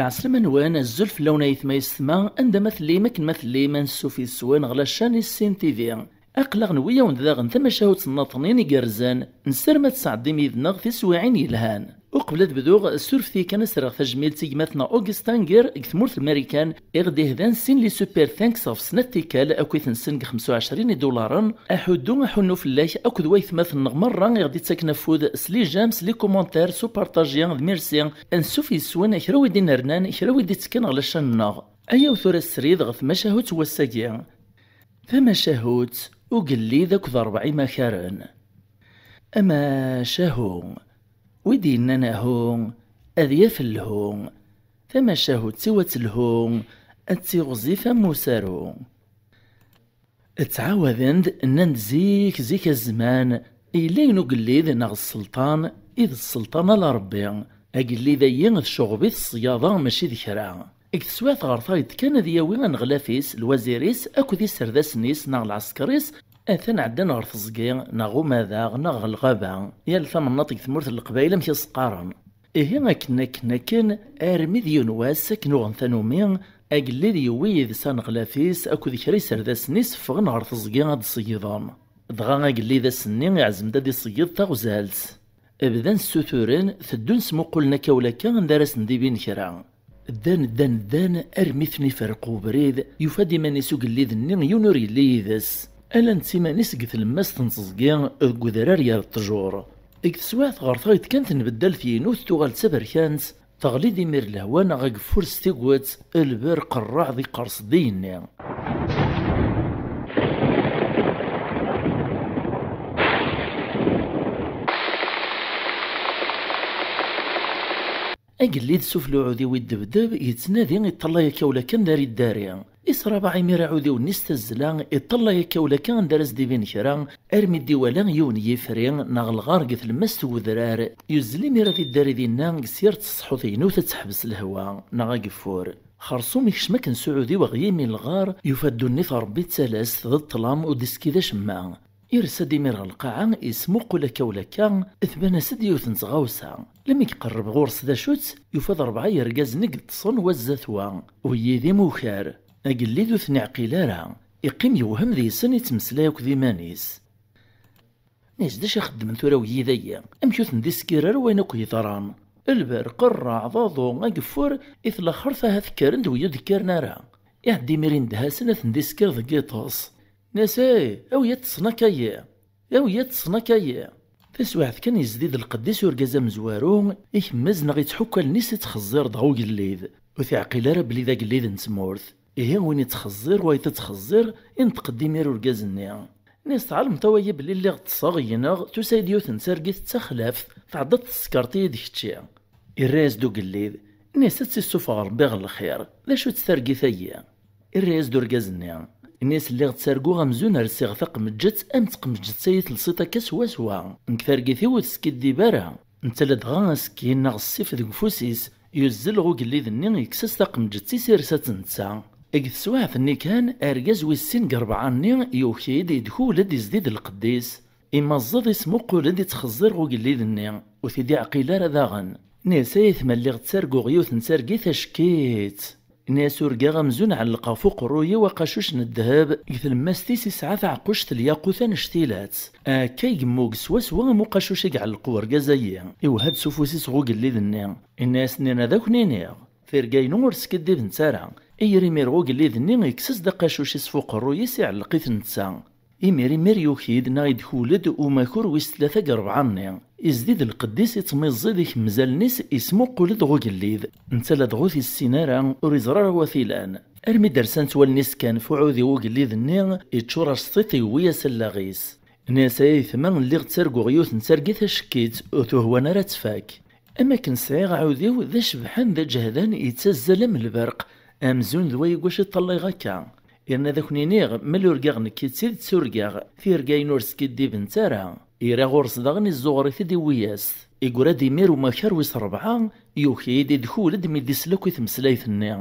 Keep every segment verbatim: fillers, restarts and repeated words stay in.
Ɛeslama-nwen, azul fell-awen ayetma yessetma, anda ma tellim, akken ma tellim, ansuf yes-wen ɣer la chaîne Issin T V. Aql-aɣ newwi-awen-d daɣen tamacahut n tnaṭnin igerrzen, nessaram ad tesɛeddim yid-neɣ tiswiɛin yelhan. Uqbel ad bduɣ, surfet-iyi kan ad sreɣ tajmilt i gma-tneɣ Augustin Guerre deg tmurt n Marikan, i ɣ-d-ihdan sin les super thanks ɣef snat tikkal akkit-nsen deg xemsa u ɛecrin idularen. Aḥuddu aḥunnu fell-ak akked waytmaten-nneɣ merra i ɣ-d-ittaken afud s les j'aime, s les commentaires, s upartaji d merci. Ansuf yes-wen kra wi d-inernan, kra wi d-ittekkan ɣer la chaîne-nneɣ. Ayaw tura srid ɣer tmacahut n wass-agi. Tamacahut, ugellid akked rebɛa imakaren. Amacahu, wi d-yennan ahu, ad yaf lhu. Tamacahut-iw ad telhu, ad tiɣzif am usaru. Ttɛawaden-d, nnan-d zik, zik a zzman, yella yiwen ugellid neɣ sselṭan, i d sselṭan ala Rebbi. Agellid-ayi tceɣɣeb-it ṣṣyaḍa, mačči d kra. Deg teswiɛt ɣer tayeḍ kan ad yawi aneɣlaf-is, lwazir-is akked iserdasen-is neɣ lɛesker-is, atan ɛeddan ɣer teẓgi neɣ umadaɣ neɣ ɣer lɣaba, yal tamnaḍt deg tmurt n Leqbayel amek i s-qqaren. Ihi akken, akken, akken, armi d yiwen wass akken uɣen tanumi, agellid yewwi yid-s aneɣlaf-is akked kra iserdasen-is ffɣen ɣer teẓgi ad d-ṣeyyden. Dɣa agellid ass-nni iɛzem-d ad iṣeyyed taɣzalt. Bdan ssuturen, teddun smuqqulen akka u lakka anda ara sen-d-ibin kra. Ddan, ddan, ddan, armi ten-iferreq ubrid, yufa-d iman-is ugellid-nni yiwen ur yelli yid-s. Ala netta iman-is deg tlemmast n teẓgi, deg udrar gar ṭṭjur. Deg teswiɛt ɣer tayeḍ kan tenbeddal tyinut, tuɣal d taberkant, teɣli-d imir lehwa neɣ ageffur s tiget, lberq rreɛḍ iqqers-d igenni. Agellid sufell uɛudiw iddebdeb, yettnadi, iṭṭalay akka u lakka anda ara iddari. Israbaɛ imir aɛudiw-nni s tazzla, iṭṭalay akka u lakka anda ara s-d-ibin kra, armi d-iwala yiwen yifri neɣ lɣar deg tlemmast n wedrar. Yuzzel imir ad iddari dinna, deg syar tṣeḥḥut-inu ad teḥbes lehwa neɣ ageffur. Xersum ikcem akken s uɛudiw ɣer yimi n lɣar, yufa ddunit Rebbi d talast, d ṭṭlam, ur d-iskid acemma. Irsa-d imir ɣer lqaɛa, ismuqul akka u lakka, tban-as-d yiwet n tɣawsa. Lmi iqerreb ɣur-s d acu-tt, yufa-d rebɛa yergazen i yeṭṭsen wa zdat wa, wiyi d imukar. Agellid ur ten-iɛqil ara, iqqim yewhem deg-sen, ittmeslay akked iman-is. Nis d acu ixeddmen tura wiyid-agi? Amek ur ten-d-iskir ara wayen akk yeḍran? Lberq, rreɛḍ, aḍu, ageffur, i tlaxert ahat kkren-d wiyi ur d-kkaren ara. Iɛeddi imir indeh-asen ad ten-d-isker deg yiṭes. Nnas, ay, awi ad ṭṭsen akka-yi! Awi ad ṭṭsen akka-yi! Taswiɛt kan yezdi-d lqedd-is urgaz amezwaru, ikemmez neɣ ittḥukk allen-is ittxeẓẓir-d ɣer ugellid. Ur t-iɛqil ara belli d agellid n tmurt. Ihi win ittxeẓẓir wayeḍ ittxeẓẓir, inṭeq-d imir urgaz-nni. Nnas tɛelmeḍ a wayi belli lliɣ ṭṭseɣ gneɣ, tusa-yi-d yiwet n targit d taxlaft, tɛeddaḍ tessekreḍ-iyi-d kečči. Irra-yas-d ugellid, nnas ad tt-issufeɣ Rebbi ɣer lxir, d acu-tt targit-agi? Irra-yas-d urgaz-nni, nnas lliɣ ttarguɣ amzun rsiɣ taqmeǧǧet am tqmeǧǧet-ayi telsiḍ akka swaswa, nekk targit-iw ur teskiddib ara. Netta ladɣa asekkin neɣ ssif deg ufus-is, yuzzel ɣer ugellid-nni, yekkes-as taqemǧet-is, irsa-tt netta. Deg teswiɛt-nni kan, argaz wis sin deg rebɛa-nni yuki-d, idkul-d, izdi-d lqedd-is. Imaẓẓeḍ, ismuqul-d, ittxeẓẓir ɣer ugellid-nni, ur t-id-iɛqil ara daɣen. Nnas ay aytma, lliɣ ttarguɣ yiwet n targit acekkit. Nnas urgaɣ amzun ɛellqeɣ f uqerruy-iw aqacuc n ddheb deg tlemmast-is, isɛa taɛeqquct n lyaqut annect-ilat. Akka i yemmug swaswa am uqacuc i iɛelleq urgaz-ayi. Iwehha-d s ufus-is ɣer ugellid-nni. Inna-yas-nniɣ ad ak-n-iniɣ, tirga-inu ur skiddibent ara. Iyyer imir ɣer ugellid-nni, yekkes-as-d aqacuc-is f uqerruy-is, iɛelleq-it netta. Imir imir yuki-d neɣ idkul-d umakur wis tlata deg rebɛa-nni. Izdi-d lqedd-is, ittmiẓẓi-d ikemmez allen-is, ismuqul-d ɣer ugellid. Netta ladɣa ur t-issin ara, ur iẓri ara wa t-ilan. Armi d-rsant wallen-is kan f uɛudiw ugellid-nni, iččur-as tiṭ, yewwi-yas allaɣ-is. Nnas ay aytma, lliɣ ttarguɣ yiwet n targit acekkit, ur tuhwan ara ad tfak. Am akken sɛiɣ aɛudiw d acebḥan d aǧehdan, yettazzal am lberq, amzun d wayi gwac i ṭṭallayeɣ akka. Yerna ad ak-n-iniɣ, mel urgaɣ nekk d tidet urgaɣ, tirga-inu ur skiddibent ara. Ira ɣur-s daɣen, izzuɣer-it-id, iwwi-yas-t. Iggra-d imir umakar wis rebɛa, yuki-d, idkul-d mi d-isel akk i tmeslayt-nni.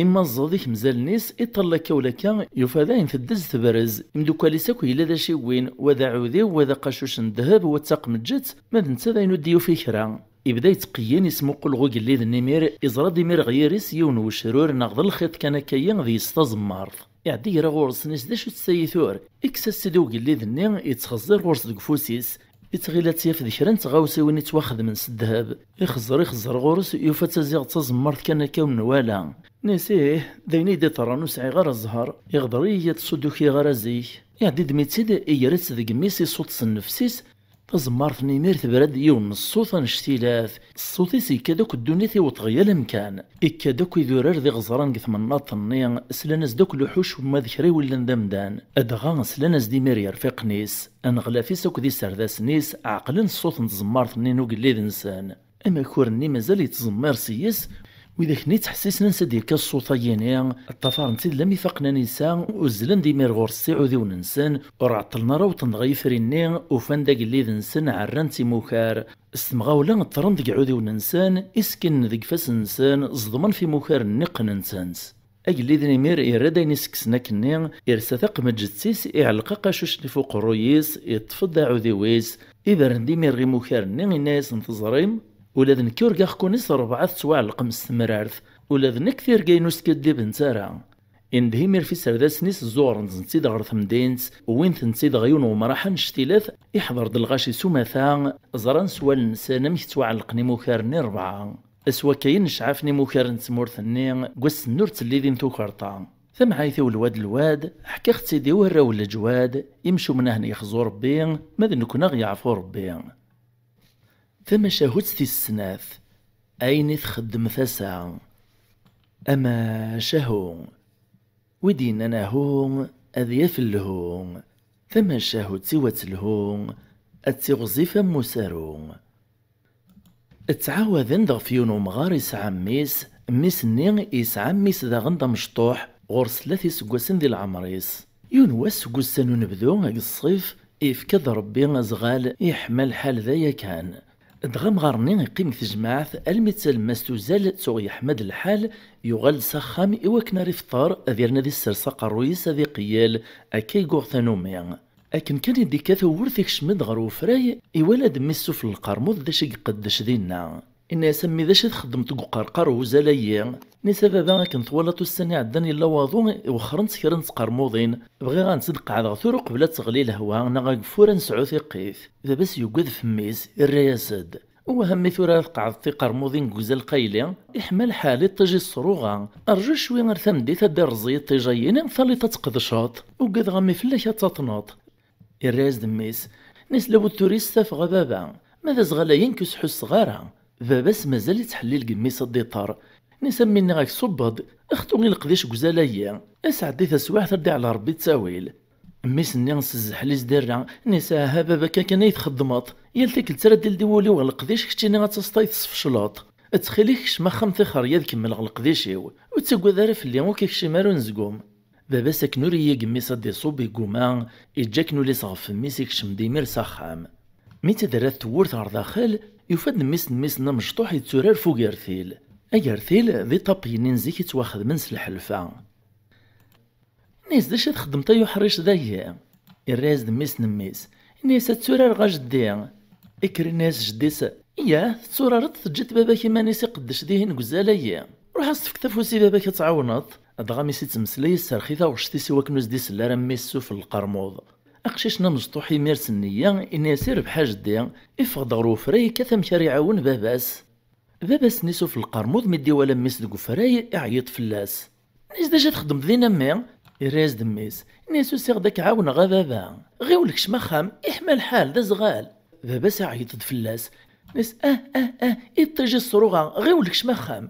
Imaẓẓeḍ ikmez allen-is, iṭall akka ula akka, yufa dayen teddez tebrez. Imdukkal-is akk yella d aciwin, wa d aɛudiw, wa d aqacuc n ddheb, wa d taqmeǧǧet, ma d netta dayen ur d-yufi kra. Yebda yettqeyyin, yesmuqul ɣer ugellid-nni, imir iẓra-d imir ɣer yiri-s yiwen n wecrur neɣ d lxiṭ kan akka-yi deg-s taẓemmart. Iɛeddi ira ɣur-s, inna-s: "D acu-tt tayi tura?" Ikkes-as-tt-id i ugellid-nni, yettxeẓẓir ɣur-s deg ufus-is. Yettɣil ad tt-yaf d kra n tɣawsiwin yettwaxedmen s ddheb. Ixeẓẓer, ixeẓẓer ɣur-s, yufa-tt ziɣ d taẓemmart kan akka ur nwala. Inna-s: "Ih, d ayen i yi-d-iḍerran, ur sɛiɣ ara zzher. Iɣder-iyi-d ṣṣut ur ukiɣ ara zik." Iɛeddi-d mi-tt-id, iger-itt deg mmi-s, iṣuṭ s nnefs-is. Taẓemmart-nni imir tebra-d yiwen n ṣṣut annect-ilat. Ṣṣut-is ikka-d akk ddunit, iweṭ ɣer yal amkan. Ikka-d akk idurar d iɣeẓran deg tmennaḍt-nni, slan-as-d akk luḥuc, uma d kra iwullen d amdan. Dɣa slan-as-d imir yirfiqen-is, aneɣlaf-is akked iserdasen-is, ɛeqlen ṣṣut n tẓemmart-nni n ugellid-nsen. Amakur-nni mazal yettẓemmir s-yes, widak-nni ttḥessisen ansa d-yekka ṣṣut-agi-nni, ṭṭafaren-tt-id lammi faqen anisa, uzzlen-d imir ɣur-s s iɛudiwen-nsen, ur ɛeṭṭlen ara, wwḍen-d ɣer yifri-nni, ufan-d agellid-nsen, ɛerran-t imukar. S temɣawla, ṭṭren deg iɛudiwen-nsen, iskinen deg ifassen-nsen, ẓedmen f imukaren-nni, qqnen-tent. Agellid-nni imir irra-d ayen isekksen akkenni, irsa taqmeǧǧett-is, iɛelleq aqacuc-nni f uqerruy-is, iṭṭef-d aɛudiw-is, ibren-d imir ɣer imukar-nni, inna-yasen: "Teẓrim, ula d nekk urgaɣ-ken s rebɛa tettwaɛelqem s temrart, ula d nekk tirga-inu skiddibent ara." Indeh imir f iserdasen-is, zzuɣren-tent-id ɣer temdint, wwin-tent-id ɣer yiwen wemraḥ annect-ilat, iḥḍer-d lɣaci s umata, ẓran s wallen-nsen amek ttwaɛelqen imukar-nni rebɛa. Ass wakkayen necɛafen imukar n tmurt-nni, deg wass-nni ur tellidin tukerḍa. Tamɛayt-iw lwad lwad, ḥkiɣ-tt-id i warraw n leǧwad, imcumen a hen-yexzu Rebbi, ma d nekkni a ɣ-yeɛfu Rebbi. Tamacahut tis snat. Ayen i txeddem tasa. Amacahu. Wi d-yennan ahu, ad yaf lhu. Tamacahut-iw ad telhu, ad tiɣzif am usaru. Ttɛawaden-d ɣef yiwen umɣar yesɛa mmi-s, mmi-s-nni yesɛa mmi-s daɣen d amecṭuḥ, ɣur-s tlata iseggasen di leɛmer-is. Yiwen wass seg ussan unebdu, deg ṣṣif, yefka-d Rebbi azɣal, yeḥma lḥal d aya kan. Dɣa amɣar-nni yeqqim deg tejmaɛt almi d talemmast uzal, tuɣ yeḥma-d lḥal, yuɣal-d s axxam i wakken ara ifeṭṭer, ad yernu ad issers aqerruy-is ad iqeyyel, akka i yuɣ tanumi. Akken kan i d-ikka tawwurt, ikcem-d ɣer ufray, iwala-d mmi-s sufell lqermud d acu i iqeddec dinna. Inna-yas: "A mmi, d acu i txeddmeḍ deg uqerqar n uzal-ayi?" Inna-yas: "A baba, akken twalaḍ ussan iɛeddan yella waḍu, iwexxren-tt kra n tqermudin. Bɣiɣ ad tent-id-qeɛdeɣ tura uqbel ad teɣli lehwa neɣ ageffur ad nesɛu tiqqit." Baba-s yugad f mmi-s, irra-yas-d: "Wah a mmi, tura ad tqeɛdeḍ tiqermudin deg uzal qayli? Iḥma lḥal, iṭij yesruɣa. Rju cwi ar tameddit ad d-irreẓ yiṭij-ayi, talliḍ ad tqedceḍ. Ugadeɣ a mmi fell-ak ad taṭneḍ." Irra-yas-d mmi-s: "Inna-yas: Lawed tura i s-tafeɣ a baba, ma d azɣal-ayi nekk ur s-ḥusseɣ ara." Baba-s mazal ittḥellil deg mmi-s ad d-iṭer. Inna-yas: "A mmi, nniɣ-ak ṣubb-d, xtu i leqdic deg uzal-ayi. Asɛeddi taswiɛt ar d-iɛla Rebbi ttawil." Mmi-s-nni s zzḥel-is d-irra, inna-yas: "Aha baba, akka kan ay txeddmeḍ. Yal tikkelt ara d-ildi wul-iw ɣer leqdic, keččini ad taseḍ ay tesfecleḍ. Ttxil-k kcem axxam tixer-iyi ad kemmleɣ leqdic-iw. Ur ttaggad ara fell-i, ur k-ikcim ara unezgum." Baba-s akken ur iyig mmi-s ad d-iṣubb, iguma, iǧǧa akken ul-is ɣef mmi-s, ikcem-d imir s axxam. Mi tt-id-terra tewwurt ɣer daxel, yufa-d mmi-s n mmi-s n amecṭuḥ yetturar f ugertil. Agertil d iṭapiyen-nni n zik yettwaxedmen s lḥelfa. Inna-yas: "D acu i txeddmeḍ ay uḥric dayi?" Irra-yas-d mmi-s n mmi-s. Inna-yas: "Ad tturareɣ a jeddi." Ikker inna-yas jeddi-s: "Iyah, tetturareḍ, teǧǧiḍ baba-k iman-is iqeddec dihin deg uzal-ayi? Ruḥ ad s-tefkeḍ afus i baba-k ad t-tɛawneḍ." Dɣa mi s-ittmeslay, isserxi taɣect-is i wakken ur s-d-isell ara mmi-s sufell lqermuḍ. Aqcic-nni amecṭuḥ imir s nniya, inna-yas: "Irbeḥ a jeddi." Iffeɣ-d ɣer ufray, yekkat amek ara iɛawen baba-s. Baba-s-nni sufell lqermuḍ mi d-iwala mmi-s deg ufray, iɛeyyeḍ fell-as. Inna-yas: "D acu i txeddmeḍ din a mmi?" Irra-yas-d mmi-s. Inna-yas: "Usiɣ-d ad k-ɛawneɣ a baba. Ɣiwel kcem axxam, iḥma lḥal, d azɣal." Baba-s iɛeyyeḍ-d fell-as. Inna-yas: "Ah, ah, ah, iṭij i sruɣa, ɣiwel kcem axxam."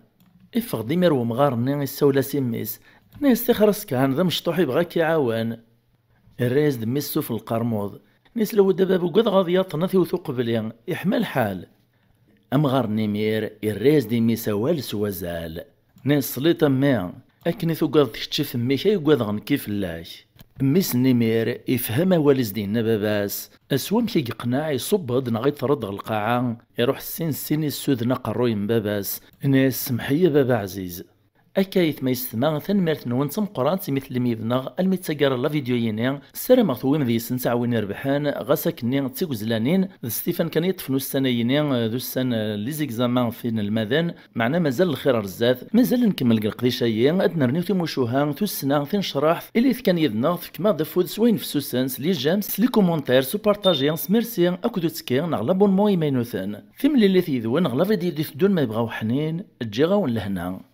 Iffeɣ-d imir wemɣar-nni, issawel-as i mmi-s. Inna-yas: "Tixer-as kan, d amecṭuḥ, ibɣa ad k-iɛawen." Irra-yas-d mmi-s sufell lqermuḍ. Inna-yas: "Lawed a baba, ugadeɣ ad yaṭen, ad t-iwet uqbel-i. Iḥma lḥal." Amɣar n imir irra-yas-d i mmi-s awal s wazal. Inna-yas: "Ṣliṭ a mmi, akken i tugadeḍ kečči f mmi-k ay ugadeɣ nekki fell-ak." Mmi-s n imir ifhem awal i s-d-yenna baba-s, s wamek i yeqneɛ, iṣubb-d neɣ iṭerr-d ɣer lqaɛa, iruḥ sin sin issuden aqerruy n baba-s, inna-yas: "Semmeḥ-iyi a baba ɛziz." Akka aytma yessetma, tanemmirt-nwen d tameqqrant imi tellim yid-neɣ almi d taggara n la vidéo-yini. Ssarameɣ tewwim deg-sen taɛwin irebḥen, ɣas akkenni d tigezlanin, d Stéphane kan i yeṭṭfen ussan-ayini, d ussan, eh, les examens ɣef inelmaden, meɛna mazal lxir ar zdat, mazal nkemmel deg leqdic-ayi, ad d-nernu timucuha, tussna, tinecraḥt, ilit kan yid-neɣ, tefkem-aɣ-d afud s wayen fessusen, s les j'aime, s les commentaires, s upartaji, s merci, akked uttekki neɣ l'abonnement imaynuten. Timlilit yid-wen ɣer la vidéo d-iteddun ma yebɣa uḥnin, ǧǧiɣ-awen lehna.